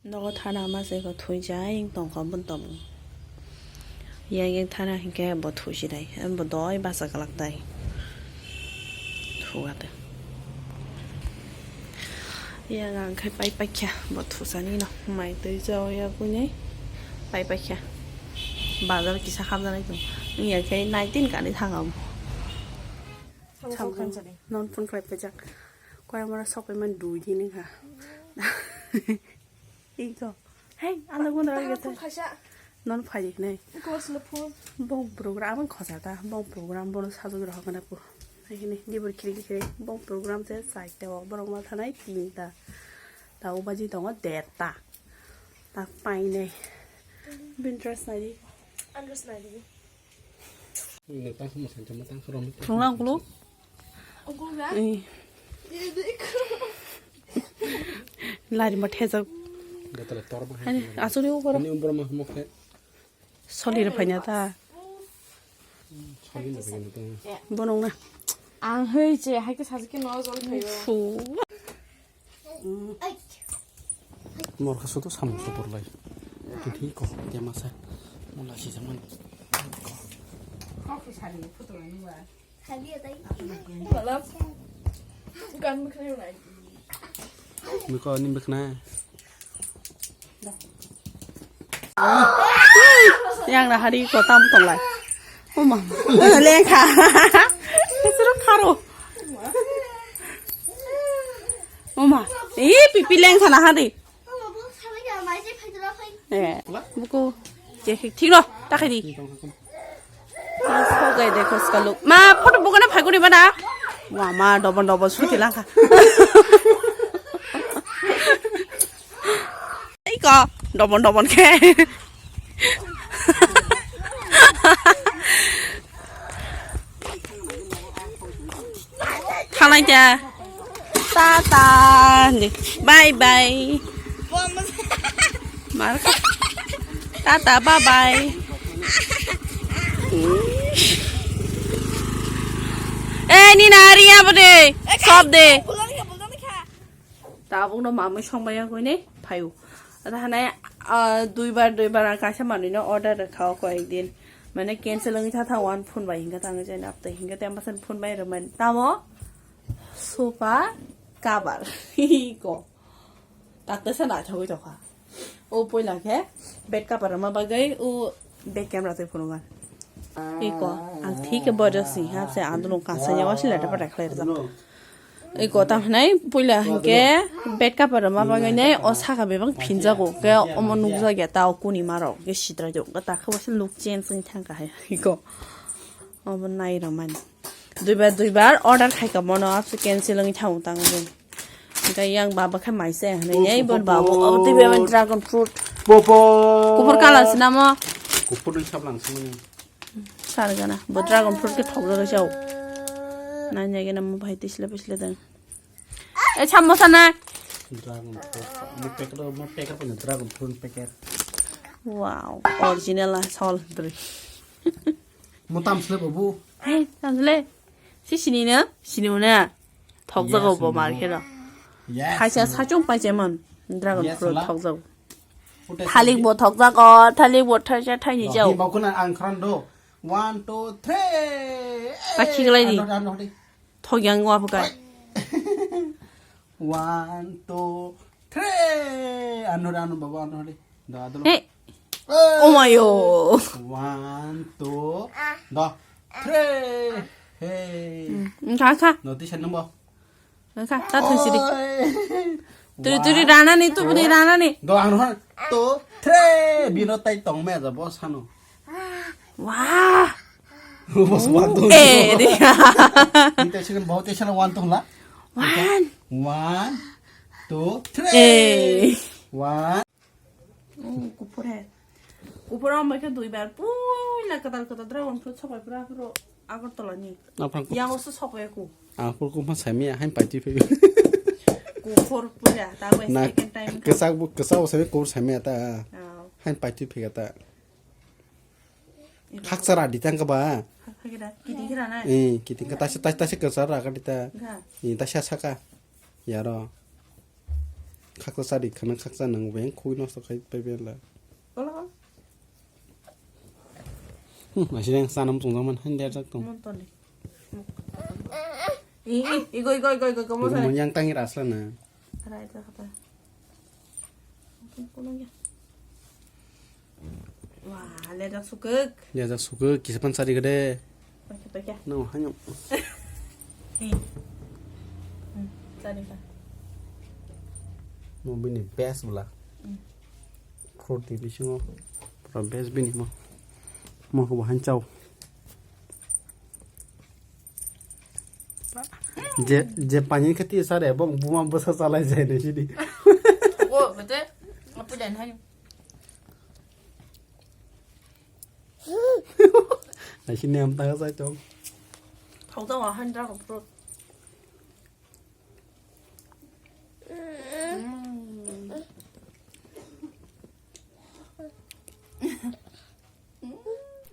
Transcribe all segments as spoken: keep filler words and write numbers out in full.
Nogo thana ma se ko thwi jai tong kho bun tong. Yang yang thana hinkhe bo thusi dai, bo doi basa kalak dai. Thuwa de. Yang ang khai pai pai kha, bo thusani no. Mai twi jao ya kunai. Pai pai kha. Bazar kisa khamjanai tong. Yang khai nineteen kani thangam. Samung khamjani. Non phone khlai pajak. Kora mora sok pai man dui din kha. Iko. Hey, anda guna lagi phone khaisa. Non phai nai. Iko sila phone. Bong program ang khosa ta. Bong program bono sajok rok na pu. Hai hini dibur khiri khiri. Bong program se sai te o borok ma thanai tin ta. Ta o baji tongo der ta. Ta pai nai. Bin dress nai di. Ang dress nai di. Phungnang kulu. Lari ma thejak. Asuri ukoro. Soli re phanya ta. Bonong na. Ang hei che hai ke sajike no jol phayo. Fu. Morkha sudu samung sudur lai. Titi ko dia masa. Mula si zaman. Ko. Ko sari photo nungwa. Miko ni bikna. Yang na hari ko tam tong lai. Oma. Lengkha. Suru kharo. Oma. Eh, pipi lengkha na hari. Eh, buku. Thik no, takai di. Sogai de khos kaluk. Ma, photo buka na phai kuni mana? Wa ma, dobon dobon suti langkha. Iko, dobon dobon khe. Thanai ta. Tata. Bye bye. Mar. Tata, bye bye. Eh, ni nari ya bode. Sob de. Tabuk no mamui songmaya koi ne phayu. Ada hanai, ah, duibar, duibar ang kaisa manui no order rwkha o koyek din. Mane cancel wngwi tha tha one phone bai hinga tangwi jai naptai hinga tembasan phone bai rwmani. Tamo sofa cover. Iko. Takta sa naithogwi tokha. O poila khe bed cover rwma bagwi o bed camera twi phunukha. Iko. Ang thik khe bodo sing ha se andulung kasanya wasi lada pada khlai rwjak. Iko tamo hinai puila hinkhe bed cover rwma bagwi nai o saka bebak phinjago, khe omo nukjakya ta o kuni marok khe sitra jok ta khe waisa look change wng thangkha hai iko omo nai rwmani duibar duibar order khaika mono apsu cancel wngwi thango tang jeng hinkhe yang baba khe maisa hinwi nai bo babo obo twi dragon fruit Popo. Kuphur colour se namo. Kuphur ni sablang se mani. Sargana, bo dragon fruit khe thokjagwi chao. Nai nai gana mo bhai tisle pisle dang. E samosa na. Dragon fruit. Mo packet, mo packet pa dragon fruit packet. Wow, original a sol bri. Mo tam sle babu. Hey, tam sle. Si sini na, sini na. Thokjago bo market o. Yes. Kaisa sachung pai chemon dragon fruit thokjago. Thalik bo thokjago, thalik bo thaisa thaini jao. Bokuna ang khran do. One, two, three. Ta khiklai di. Ano, ano, ano, ano. Thogyang wa phukai. One, two, three. Ano, ano, baba, ano, ano. Da, da. Hey. Oh my, oh. One, two, da, three. Hey. Hmm, kha, kha. No, tisa number. Kha, ta thung sidi. Turi, turi, rana ni, tu bini rana ni. Do, ang hon. Two, three. Bino tai tong me ja bo sano. Wah. Bos one, two. Eh, di. Ni tai sini, bo tai sini one, two la. One. One, two, three. Eh. One. Oh, kuphur he. Kuphur o mai khe duibar puila kwtal kwtal dragon fruit sopai pura phuru Agartala ni. Aphang kuphur. Yang oso sopai ku. Aphur kuma samia hain paiti phaio. Kuphur puila ta bai second time. Kwchak bu kwchak bu samia kuphur samia ta. Oh. Hain paiti phaiga ta. Khaksa ra di tang ka ba? Khaksa ra na? Eh, kiting ka taisa, taisa, taisa kwchar ra ka di ta. Ga. Eh, taisa saka. Yaro. Khaksa sa di khana khaksa nang beng khui nosto khai pai bela. Kola kola. Hmm, asi yang sanam tong zaman han dia jak tong. Mon toni. I, i, igo, igo, igo, igo, igo, mo sare. Yang tangi rasla na. Rai ta kata. Wah, lejak sukuk. Lejak sukuk, kisa pan sari gede. Paikha, paikha. No, hanyo. Hi. Hmm, sari ka. No, bini best bula. Hmm. Fruit ni bisingo pura best bini mo. Mo ko bahan chao. Je, je pani khati sare, bong buma bwsa chalai jai nai sidi. Ogo, bete, apu dan hai. Nasi nem tang sai tong. Thau ta wa han da ko pro.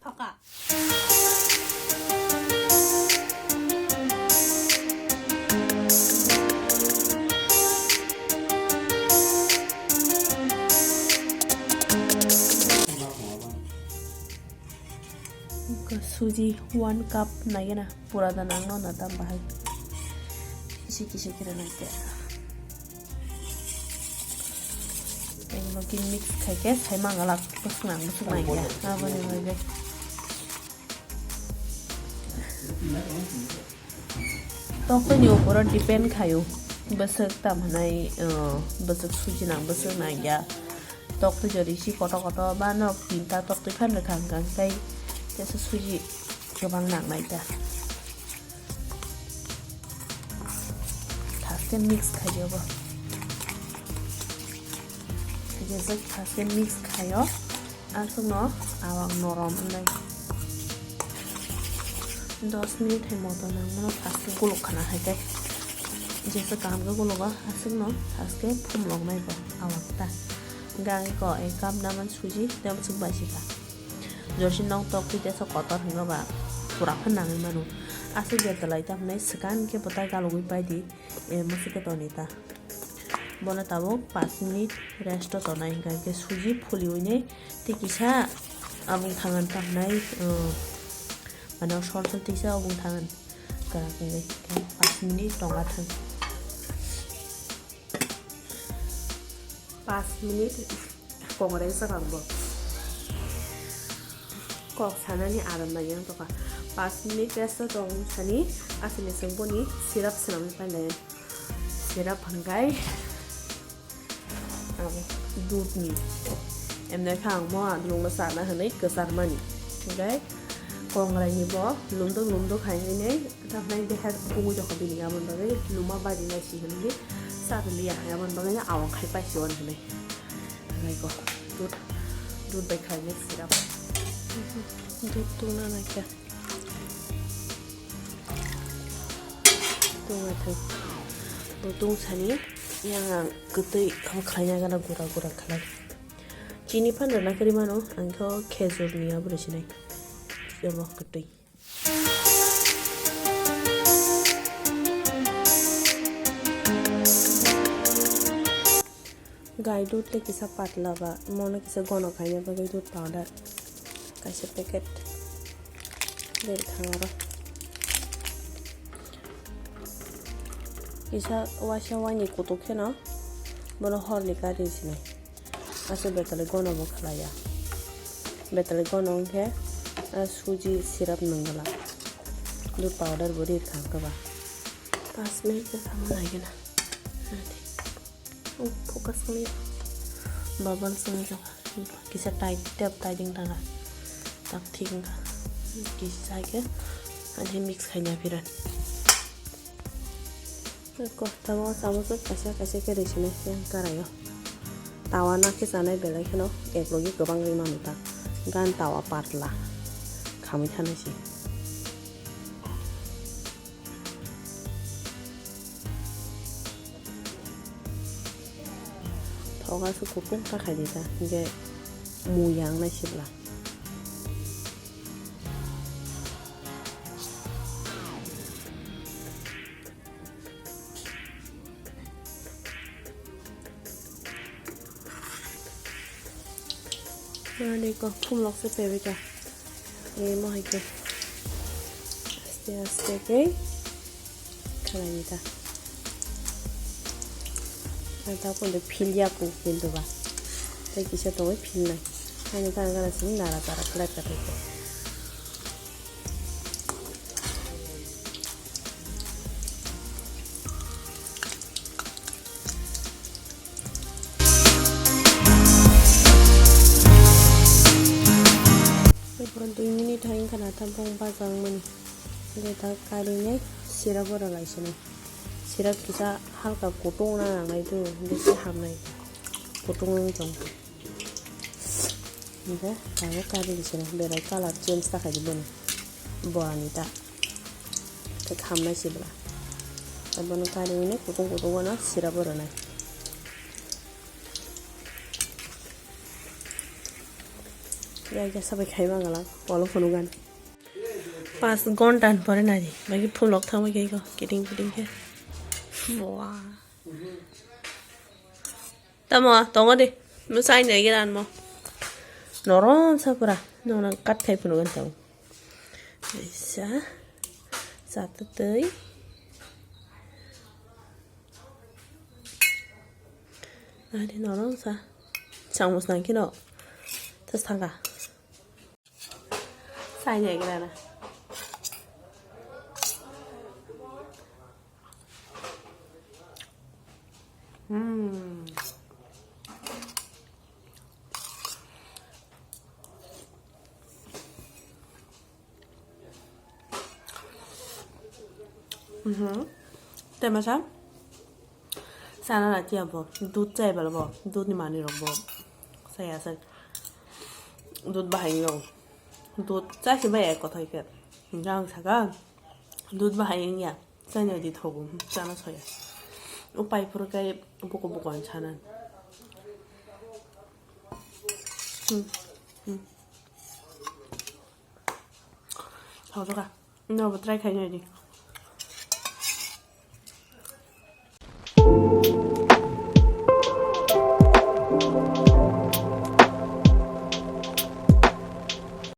Paka. Suji one cup nai gana. Pura da nang no na tam bahai. Kisi kisi kira nai te. Eng logi mix khai ke sai mang alak bwswk nang bwswk nai ya. Abo ni logi. Tokto ni uporo depend khayo. Bwswk tam hanai, uh, bwswk suji nang bwswk nai ya. Tokto jori si koto koto ba nok tinta tokto phan rwkha hwnkha hwnkhe tesa suji kwbang nang nai ta. Thaske mix khai di obo. Jesa thaske mix khaio, aswkno awang norom wngnai. Dos minute hai moto nangmano thaske guluk khana hai khe. Jesa kaham khe gulugo, aswkno thaske phumlok nai bo awang ta. Gari ko ek cup naman suji, tei amswk bai si kha. Jorsi nok tok twi tesa kotor hwnba ba pura khe nangwi mano. Aswk je twlai ta hwnwi swkang khe bwtai galugwi pai di, e, mwswk khe toni ta. Bono tabuk pash minute rest o tonai, hwnkha khe suji phuli wnwi tei kisa abung thangan ta hwnai, o, mane sor sor tisa abung thangan kwrak wngwi pash minute tongla thang. Pash minute kongrai sakang bo. Kok sanani aram nai yang toka. Pash minute rest o tong sani asini seng boni syrup swnamwi pai lai. Syrup hwnkhe abo dudh ni. Emne khe ang mo adulung no chana hwnwi kwchar mani. Hwnkhe kongrai ni bo lumduk lumduk hai hwnwi Tamni beha bungwi tongkha bini aboni bagwi luma bari nai si hwnwi sa rwliya hai aboni bagwi no awang khai paisi wan hwnwi. Hwnwi ko dudh, dudh bai khlainai syrup. Dudh tungna naikha. Tungnaithang. Bo tungsani yang ang kwtwi kha khlaina gana gura gura khlai. Chini phan rwna kwrwi mano, ang khe o khejur ni abo rw sinai. Abo kwtwi. Gai dudh le kisa patla ba, mono kisa gono khaina bagwi dudh powder kaisa packet berwi thang aro. Kisa waisa waini kutuk kheno bono horni kari sinai. Aswk betali gono bo khlaiya. Betali gono wngkhe, ah, suji syrup nungwla. Dudh powder bo ri thang khe ba. Paanch minute khe thangma nai gana. Oh, focus khlai. Bubbles wngwi tongkha. Kisa tight tap tight wng tangkha. Tak thik wngkha. Kisa khe, ani mix khaina phiran. Ko, tamo, tamo se kaisa, kaisa khe rwi sinai yang karaio. Tawa nakhe chanai belai kheno, ek logi kwbang rwi mano ta. Gan tawa patla. Khamwi thanai se. Thoga se kutung ta khai di ta, hinkhe mui yang nai sibla. Ani ko phumlok se pebeka. Emo hai ke. Aste aste ke. Khalai ta. Ang ta kunde phil ya ku kintu ba. Tai kisa tongwi phil nai. Ani ta gara sini nara tara khlai ta tai. Dui minute hai wngkha na, tamo bajang mani. Hingke ta kari nai sirap o rwlai sini. Sirap kisa halka kutung na nangnai tu, hingke se hamnai. Kutung wng tong. Hingke tabuk kari sini berai colour change ta khaidi boni. Borani ta. Khe khamnai sibla. Abono kari hwnwi kutung kutung bono sirap o rwnai. Ya ya sabai khai mangala polo phunukgan. Pas gonta ni pore nari. Bagi phulok thangma khe ko kiting kiting khe. Wah. Tamo, tongo de. Mwsai nai giran mo. Norom sa pura. Nong nang kat khai phunu gan tamo. Isa. Sa tutui. Ari norom sa. Changmus nang kino. Tas thanga. Sai nai giran. Hmm. Mhm. Tei masa? Sana na tiya bo. Dud chai bala bo. Dud ni mani rok bo. Saya sa. Dud bahai yo. Dud chai si bai ek kothai ke. Jang saka. Dud bahai ya. Chana di thogo, chana soya. O pai phuru kai buko buko an chana. Hmm. Hmm. Thogo ka. No, bo try khai nai di.